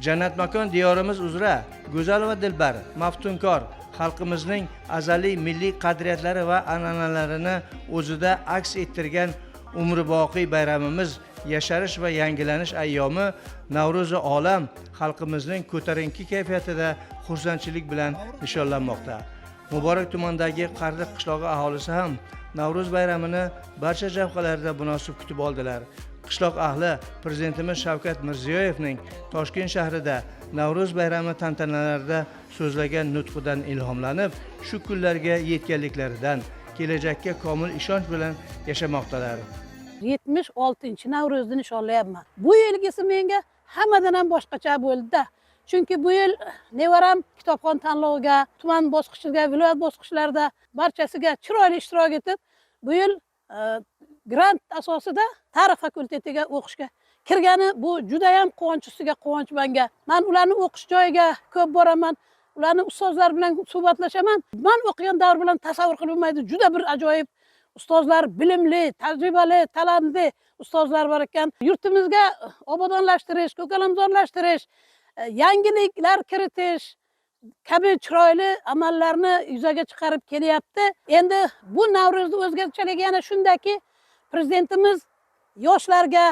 Jannat makon diyorimiz uzra go'zal va dilbar, maftunkor xalqimizning azaliy milliy qadriyatlari va an'analarini o'zida aks ettirgan umriboqiy bayramimiz, yasharish va yangilanish ayyomi Navro'zi olam xalqimizning ko'tarinki kayfiyatida xursandchilik bilan nishonlanmoqda. Muborak tumanidagi Qarliq qishlog'i aholisi ham Navro'z bayramini barcha jabhalarda munosib kutib oldilar. Qishloq ahli Prezidentimiz Shavkat Mirziyoyevning Toshkent shahrida Navro'z bayrami tantanalarida so'zlagan nutqidan ilhomlanib, shu kunlarga yetganliklaridan kelajakka komil ishonch bilan yashamoqdalar. 76-Navro'zni nishonlayapman. Bu yilgisi menga hammadan ham boshqacha bo'ldi-da. Chunki bu yil nevaram kitobxon tanloviga, tuman bosqichiga, viloyat bosqichlarida barchasiga chiroyli ishtirok etib, bu yil grant asosida tarix fakultetiga o'qishga kirgani, bu judayam quvonch ustiga quvonch menga. Man ularni o'qish joyiga ko'p boraman, ularni ustozlar bilan suhbatlashaman. Man o'qigan davr bilan tasavvur qilib bo'lmaydi. Juda bir ajoyib ustozlar, bilimli, tajribali, talantli ustozlar bor ekan. Yurtimizga obodonlashtirish, ko'kalamzorlashtirish, yangiliklar kiritish kabi chiroyli amallarni yuzaga chiqarib kelyapti. Endi bu Navro'zni o'zgachaligi yana shundaki, prezidentimiz yoshlarga,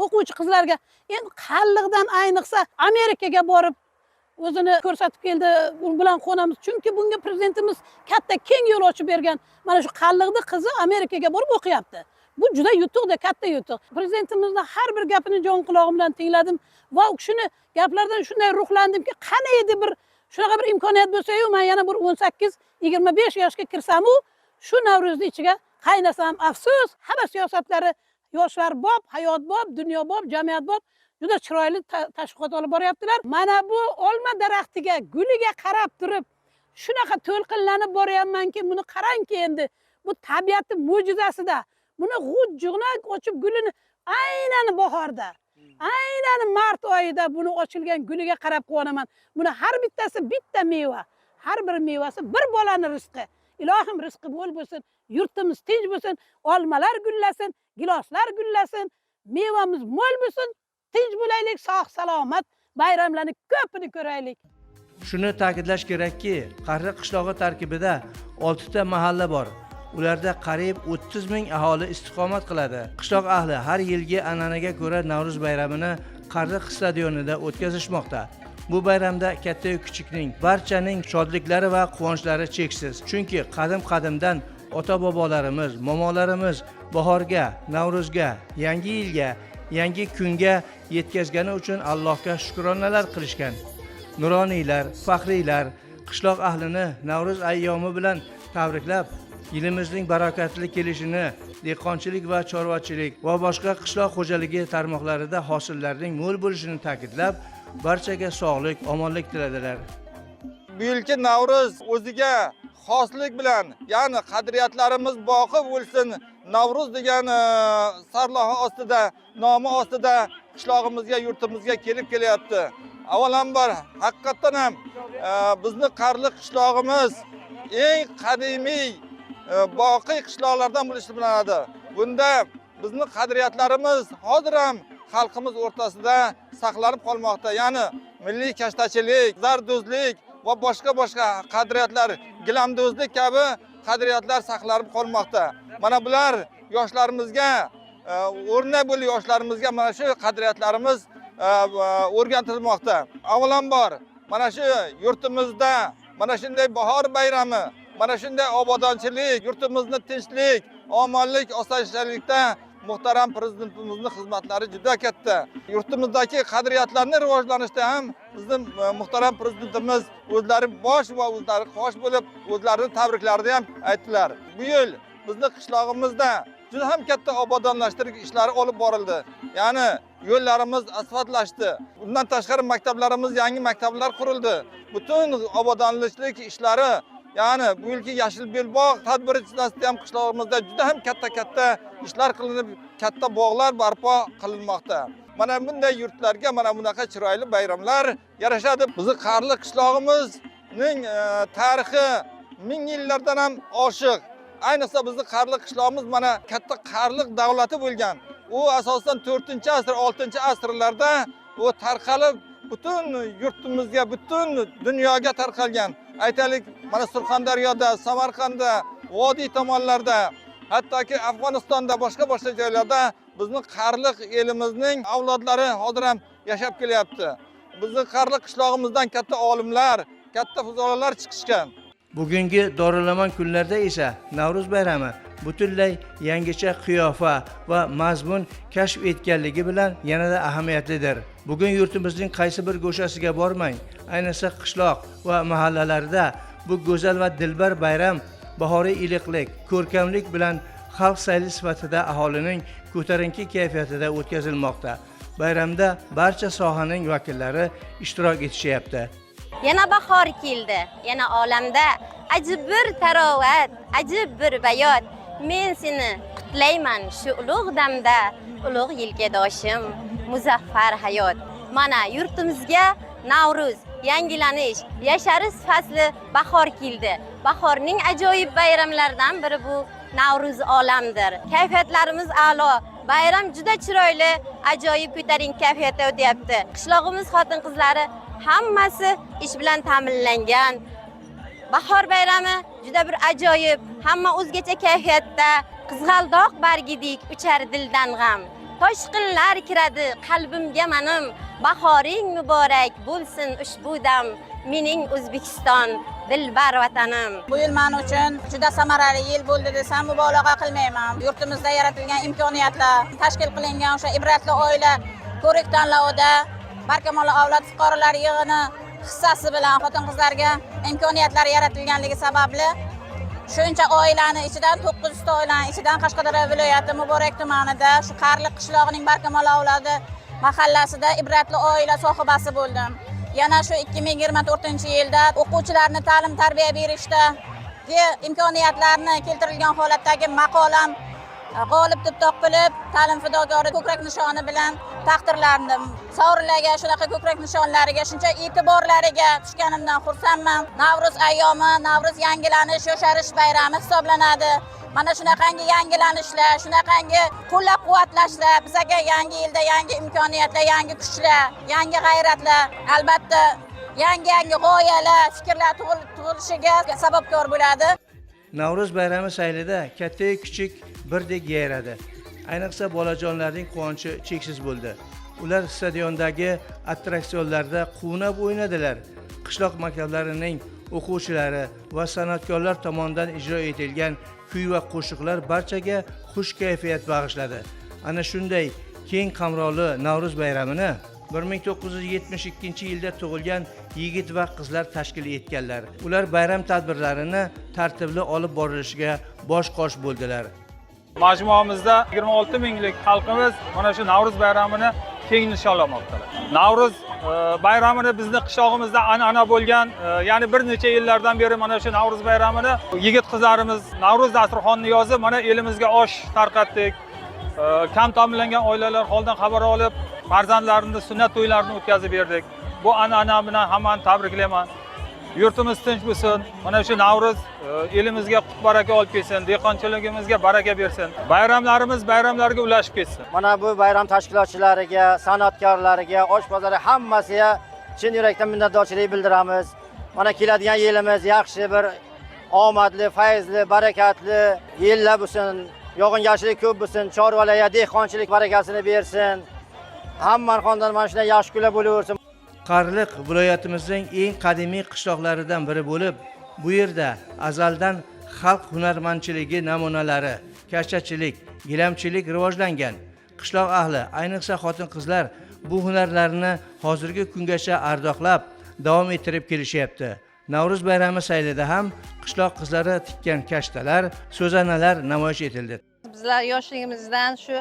o'quvchi qizlarga, endi qalliqdan ayniqsa Amerikaga borib o'zini ko'rsatib keldi. U bilan quvonamiz, chunki bunga prezidentimiz katta keng yo'l ochib bergan. Mana shu Qalliqni qizi Amerikaga borib o'qiyapti. Bu juda yutuqda, katta yutuq. Prezidentimizni har bir gapini jon qulog'im bilan tingladim va u kishini gaplaridan shunday ruhlandimki, qani edi bir shunaqa bir imkoniyat bo'lsayu, man yana bir 18-25 yoshga kirsamu, shu Navro'zni ichiga qaynasam. Afsus, hamma siyosatlari yoshlar bob, hayot bob, dunyo bob, jamiyat bob, juda chiroyli tashviqot olib boryaptilar. Mana bu olma daraxtiga, guliga qarab turib shunaqa to'lqinlanib boryapmanki, buni qarangki, endi bu tabiatni mo'jizasida. Buni g'ujg'una ochib gulini aynan bahorda, aynan mart oyida buni ochilgan guliga qarab quvonaman. Buni har bittasi bitta meva, har bir mevasi bir bolani rizqi. Ilohim, rizqi mo'l bo'lsin, yurtimiz tinch bo'lsin, olmalar gullasin, giloslar gullasin, mevamiz mo'l bo'lsin, tinch bo'laylik, sog' salomat bayramlarni ko'pini ko'raylik. Shuni ta'kidlash kerakki, Qarriq qishlog'i tarkibida oltita mahalla bor. Ularda qariyb 30 ming aholi istiqomat qiladi. Qishloq ahli har yilgi an'anaga ko'ra Navro'z bayramini Qarriq stadionida o'tkazishmoqda. Bu bayramda kattayu kichikning, barchaning shodliklari va quvonchlari cheksiz, chunki qadim qadimdan ota bobolarimiz, momolarimiz bahorga, Navro'zga, yangi yilga, yangi kunga yetkazgani uchun Allohga shukronalar qilishgan. Nuroniylar, faxriylar qishloq ahlini Navro'z ayyomi bilan tabriklab, yilimizning barakatli kelishini, dehqonchilik va chorvachilik va boshqa qishloq xo'jaligi tarmoqlarida hosillarning mo'l bo'lishini ta'kidlab, barchaga sog'lik, omonlik tiladilar. Bu yilgi Navro'z o'ziga xoslik bilan, ya'ni "Qadriyatlarimiz boqi bo'lsin Navro'z" degan sarlavha ostida, nomi ostida qishlog'imizga, yurtimizga kelib kelyapti. Avvalambor, haqiqatdan ham bizni Qarliq qishlog'imiz eng qadimiy, boqiy qishloqlardan bo'lishi bilinadi. Bunda bizni qadriyatlarimiz hozir ham xalqimiz o'rtasida saqlanib qolmoqda, ya'ni milliy kashtachilik, zardo'zlik va boshqa boshqa qadriyatlar, gilamdo'zlik kabi qadriyatlar saqlanib qolmoqda. Mana bular yoshlarimizga o'rnak bo'lib, yoshlarimizga mana shu qadriyatlarimiz o'rgatilmoqda. Avvalambor, mana shu yurtimizda mana shunday bahor bayrami, mana shunday obodonchilik, yurtimizni tinchlik, omonlik, osoyishtalikda muhtaram prezidentimizni xizmatlari juda katta. Yurtimizdagi qadriyatlarni rivojlanishda ham bizni muhtaram prezidentimiz o'zlari bosh va o'zlari qosh bo'lib, o'zlarini tabriklarida ham aytdilar. Bu yil bizni qishlog'imizda juda ham katta obodonlashtirish ishlari olib borildi, ya'ni yo'llarimiz asfaltlashdi. Undan tashqari maktablarimiz, yangi maktablar qurildi. Butun obodonlashtirish ishlari, ya'ni bu yilgi "Yashil belbog'" tadbiri asosida ham qishlog'imizda juda ham katta katta ishlar qilinib, katta bog'lar barpo qilinmoqda. Mana bunday yurtlarga mana bunaqa chiroyli bayramlar yarashadi. Bizni Qarliq qishlog'imizning tarixi ming yillardan ham oshiq. Ayniqsa bizni Qarliq qishlog'imiz mana katta Qarliq davlati bo'lgan. U asosan 4-asr, 6-asrlarda. U tarqalib butun yurtimizga, butun dunyoga tarqalgan. Aytaylik, mana Surxondaryoda, Samarqandda, vodiy tomonlarda, hattoki Afg'onistonda, boshqa boshqa joylarda bizni Qarliq elimizning avlodlari hozir ham yashab kelyapti. Bizni Qarliq qishlog'imizdan katta olimlar, katta fuzolalar chiqishgan. Bugungi dorilomon kunlarda esa Navro'z bayrami butunlay yangicha qiyofa va mazmun kashf etganligi bilan yanada ahamiyatlidir. Bugun yurtimizning qaysi bir go'shasiga bormang, ayniqsa qishloq va mahallalarda bu go'zal va dilbar bayram bahoriy iliqlik, ko'rkamlik bilan xalq sayli sifatida aholining ko'tarinki kayfiyatida o'tkazilmoqda. Bayramda barcha sohaning vakillari ishtirok etishyapti. Yana bahor keldi, yana olamda ajib bir tarovat, ajib bir bayot. Men seni qutlayman shu ulug' damda, ulug' yelkadoshim, muzaffar hayot. Mana yurtimizga Navro'z, yangilanish, yasharish fasli bahor keldi. Bahorning ajoyib bayramlaridan biri bu Navro'z olamdir. Kayfiyatlarimiz a'lo, bayram juda chiroyli, ajoyib ko'tarinki kayfiyatda o'tyapti. Qishlog'imiz xotin-qizlari hammasi ish bilan ta'minlangan. Bahor bayrami juda bir ajoyib, hamma o'zgacha kayfiyatda, qizg'aldoq bargidek uchar dildan g'am. Toshqinlar kiradi qalbimga manim, bahoring muborak bo'lsin ushbu dam, mening O'zbekiston dilbar vatanim. Bu yil men uchun juda samarali yil bo'ldi desam mubolag'a qilmayman. Yurtimizda yaratilgan imkoniyatlar, tashkil qilingan o'sha ibratli oila ko'rik tanlovida Barkamol avlod fuqarolar yig'ini hissasi bilan xotin-qizlarga imkoniyatlar yaratilganligi sababli shuncha oilani ichidan 900 ta oilani ichidan Qashqadaryo viloyati Muborak tumanida shu Qarliq qishlog'ining Barkamol avlodi mahallasida ibratli oila sohibasi bo'ldim. Yana shu 2024-yilda o'quvchilarni ta'lim tarbiya berishdagi imkoniyatlarni keltirilgan holatdagi maqolam g'olib deb topilib, ta'lim fidokori ko'krak nishoni bilan taqdirlandim. Sovrinlarga, shunaqa ko'krak nishonlariga, shuncha e'tiborlariga tushganimdan xursandman. Navro'z ayyomi, Navro'z yangilanish, yosharish bayrami hisoblanadi. Mana shunaqangi yangilanishlar, shunaqangi qo'llab-quvvatlashlar bizaga yangi yilda yangi imkoniyatlar, yangi kuchlar, yangi g'ayratlar, albatta yangi-yangi g'oyalar, fikrlar tug'ilishiga sababkor bo'ladi. Navro'z bayrami saylida katta-yu kichik birdek yayradi. Ayniqsa bolajonlarning quvonchi cheksiz bo'ldi. Ular stadiondagi attraksionlarda quvnab o'ynadilar. Qishloq maktablarining o'quvchilari va san'atkorlar tomonidan ijro etilgan kuy va qo'shiqlar barchaga xush kayfiyat bag'ishladi. Ana shunday keng qamrovli Navro'z bayramini 1972-yilda tug'ilgan yigit va qizlar tashkil etganlar. Ular bayram tadbirlarini tartibli olib borilishiga bosh qosh bo'ldilar. Majmuamizda 26 minglik xalqimiz mana shu Navro'z bayramini keng nishonlamoqdalar. Navro'z bayramini bizni qishlog'imizda an'ana bo'lgan, ya'ni bir necha yillardan beri mana shu Navro'z bayramini yigit qizlarimiz Navro'z dasturxonini yozib, mana elimizga osh tarqatdik. Kam ta'minlangan oilalar holdan xabar olib, farzandlarini sunnat to'ylarini o'tkazib berdik. Bu an'ana bilan hammani tabriklayman. Yurtimiz tinch bo'lsin. Mana shu Navro'z elimizga qut baraka olib kelsin, dehqonchiligimizga baraka bersin. Bayramlarimiz bayramlarga ulashib ketsin. Mana bu bayram tashkilotchilariga, san'atkorlariga, oshpazlarga hammasiga chin yurakdan minnatdorchilik bildiramiz. Mana keladigan yilimiz yaxshi bir omadli, fayzli, barakatli yillar bo'lsin. Yog'ingarchilik ko'p bo'lsin, chorvalarga dehqonchilik barakasini bersin. Hamma xonadon mana shunday yaxshi kunlar bo'laversin. Qarliq viloyatimizning eng qadimiy qishloqlaridan biri bo'lib, bu yerda azaldan xalq hunarmandchiligi namunalari, kashtachilik, gilamchilik rivojlangan. Qishloq ahli, ayniqsa xotin-qizlar bu hunarlarni hozirgi kungacha ardoqlab davom ettirib kelishyapti. Navro'z bayrami saylida ham qishloq qizlari tikkan kashtalar, so'zanalar namoyish etildi. Bizlar yoshligimizdan shu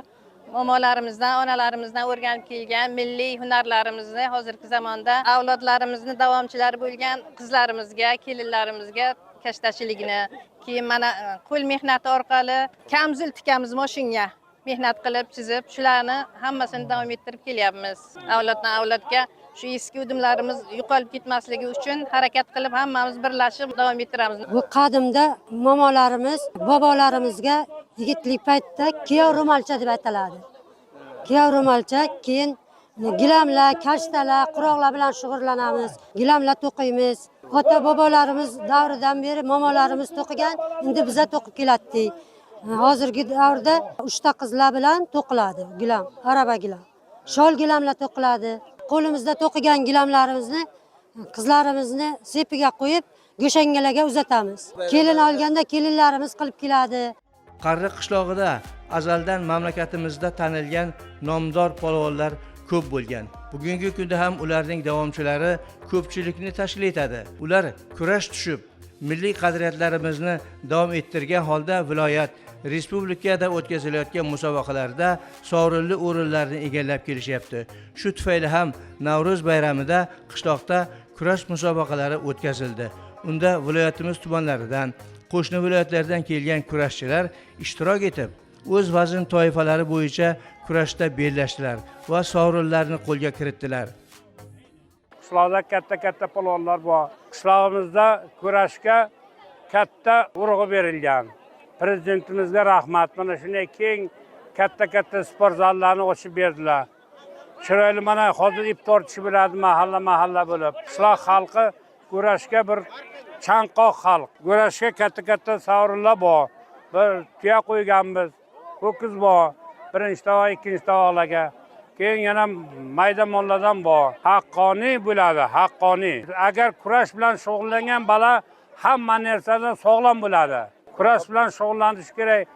momolarimizdan, onalarimizdan o'rganib kelgan milliy hunarlarimizni hozirgi zamonda avlodlarimizni davomchilari bo'lgan qizlarimizga, kelinlarimizga kashtachilikni, keyin mana qo'l mehnati orqali kamzul tikamiz moshinga mehnat qilib, chizib, shularni hammasini davom ettirib kelyapmiz. Avloddan avlodga shu eski udumlarimiz yo'qolib ketmasligi uchun harakat qilib hammamiz birlashib davom ettiramiz. Bu qadimda momolarimiz, bobolarimizga yigitlik paytida kuyov ro'molcha deb ataladi. Kuyov ro'molcha, keyin gilamlar, kashtalar, quroqlar bilan shug'ullanamiz. Gilamlar to'qiymiz. Ota bobolarimiz davridan beri momolarimiz to'qigan, endi biza to'qib kelatdik. Hozirgi davrda uchta qizlar bilan to'qiladi gilam, arava gilam. Shol gilamlar to'qiladi. Qo'limizda to'qigan gilamlarimizni qizlarimizni sepiga qo'yib go'shangalarga uzatamiz. Kelin olganda kelinlarimiz qilib keladi. Qariq qishlog'ida azaldan mamlakatimizda tanilgan nomdor polvonlar ko'p bo'lgan. Bugungi kunda ham ularning davomchilari ko'pchilikni tashkil etadi. Ular kurash tushib, milliy qadriyatlarimizni davom ettirgan holda viloyat, respublikada o'tkazilayotgan musobaqalarda sovrinli o'rinlarni egallab kelishyapti. Shu tufayli ham Navro'z bayramida qishloqda kurash musobaqalari o'tkazildi. Unda viloyatimiz tumanlaridan, qo'shni viloyatlardan kelgan kurashchilar ishtirok etib, o'z vazn toifalari bo'yicha kurashda bellashdilar va sovrinlarni qo'lga kiritdilar. Qishloqda katta-katta polvonlar bor. Qishlog'imizda kurashga katta urg'u berilgan. Prezidentimizga rahmat. Mana shunday keng katta-katta sport zallarini ochib berdilar. Chiroyli mana hozir ip tortishib bo'ladi mahalla-mahalla bo'lib. Qishloq xalqi kurashga bir chanqoq xalq. Kurashga katta-katta sovrinlar bor. Bir tuya qo'yganmiz, ho'kiz bor. Birinchi tovoq, ikkinchi tovoqlarga. Keyin yana mayda mollardan bor. Haqqoniy bo'ladi, haqqoniy. Agar kurash bilan shug'ullangan bola hamma narsadan sog'lom bo'ladi. Kurash bilan shug'ullanish kerak,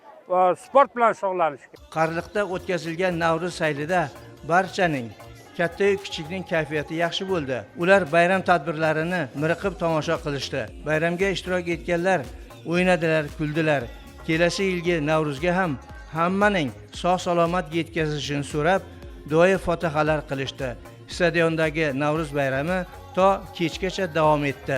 sport bilan shug'ullanish kerak. Qariqda o'tkazilgan Navro'z saylida barchaning, katta-yu kichikning kayfiyati yaxshi bo'ldi. Ular bayram tadbirlarini miriqib tomosha qilishdi. Bayramga ishtirok etganlar o'ynadilar, kuldilar. Kelasi yilgi Navro'zga ham hammaning sog' salomat yetkazishini so'rab, duoyi fotihalar qilishdi. Stadiondagi Navro'z bayrami to kechgacha davom etdi.